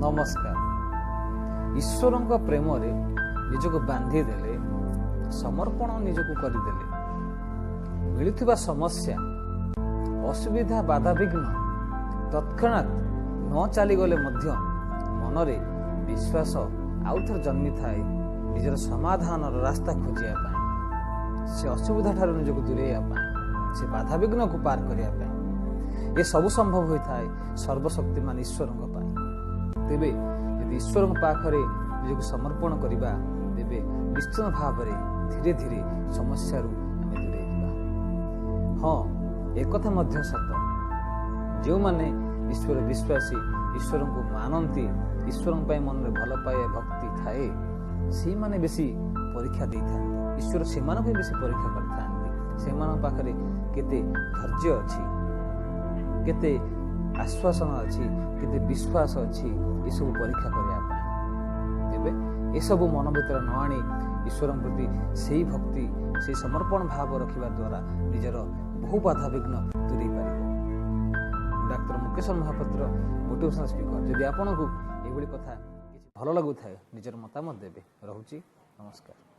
ନମସ୍କାର। ଈଶ୍ୱରଙ୍କ ପ୍ରେମରେ ନିଜକୁ ବାନ୍ଧି ଦେଲେ, ସମର୍ପଣ ନିଜକୁ କରିଦେଲେ, ମିଳୁଥିବା ସମସ୍ୟା, ଅସୁବିଧା, ବାଧାବିଘ୍ନ ତତ୍କ୍ଷଣାତ୍ ନ ଚାଲିଗଲେ ମଧ୍ୟ ମନରେ ବିଶ୍ୱାସ ଆଉଥରେ ଜନ୍ମିଥାଏ ନିଜର ସମାଧାନର ରାସ୍ତା ଖୋଜିବା ପାଇଁ, ସେ ଅସୁବିଧା ଠାରୁ ନିଜକୁ ଦୂରେଇବା ପାଇଁ, ସେ ବାଧାବିଘ୍ନକୁ ପାର କରିବା ପାଇଁ। ଏସବୁ ସମ୍ଭବ ହୋଇଥାଏ ସର୍ବଶକ୍ତିମାନ ଈଶ୍ୱରଙ୍କ ପାଇଁ। ତେବେ ଯଦି ଈଶ୍ୱରଙ୍କ ପାଖରେ ନିଜକୁ ସମର୍ପଣ କରିବା, ତେବେ ନିଶ୍ଚିତ ଭାବରେ ଧୀରେ ଧୀରେ ସମସ୍ୟାରୁ ଆମେ ଦୂରେଇ ଯିବା। ହଁ, ଏକଥା ମଧ୍ୟ ସତ, ଯେଉଁମାନେ ଈଶ୍ୱର ବିଶ୍ୱାସୀ, ଈଶ୍ୱରଙ୍କୁ ମାନନ୍ତି, ଈଶ୍ୱରଙ୍କ ପାଇଁ ମନରେ ଭଲ ପାଇବା ଭକ୍ତି ଥାଏ, ସେଇମାନେ ବେଶୀ ପରୀକ୍ଷା ଦେଇଥାନ୍ତି। ଈଶ୍ୱର ସେମାନଙ୍କୁ ହିଁ ବେଶୀ ପରୀକ୍ଷା କରିଥାନ୍ତି। ସେମାନଙ୍କ ପାଖରେ କେତେ ଧୈର୍ଯ୍ୟ ଅଛି, କେତେ ଆଶ୍ୱାସନା ଅଛି, କେତେ ବିଶ୍ୱାସ ଅଛି, ଏସବୁ ପରୀକ୍ଷା କରିବା ପାଇଁ। ତେବେ ଏସବୁ ମନ ଭିତରେ ନ ଆଣି ଈଶ୍ୱରଙ୍କ ପ୍ରତି ସେଇ ଭକ୍ତି, ସେଇ ସମର୍ପଣ ଭାବ ରଖିବା ଦ୍ୱାରା ନିଜର ବହୁ ବାଧାବିଘ୍ନ ଦୂରେଇ ପାରିବ। ମୁଁ ଡାକ୍ତର ମୁକେଶ ମହାପାତ୍ର, ମୋଟିଭେସନାଲ ସ୍ପିକର। ଯଦି ଆପଣଙ୍କୁ ଏଭଳି କଥା କିଛି ଭଲ ଲାଗୁଥାଏ, ନିଜର ମତାମତ ଦେବେ। ରହୁଛି, ନମସ୍କାର।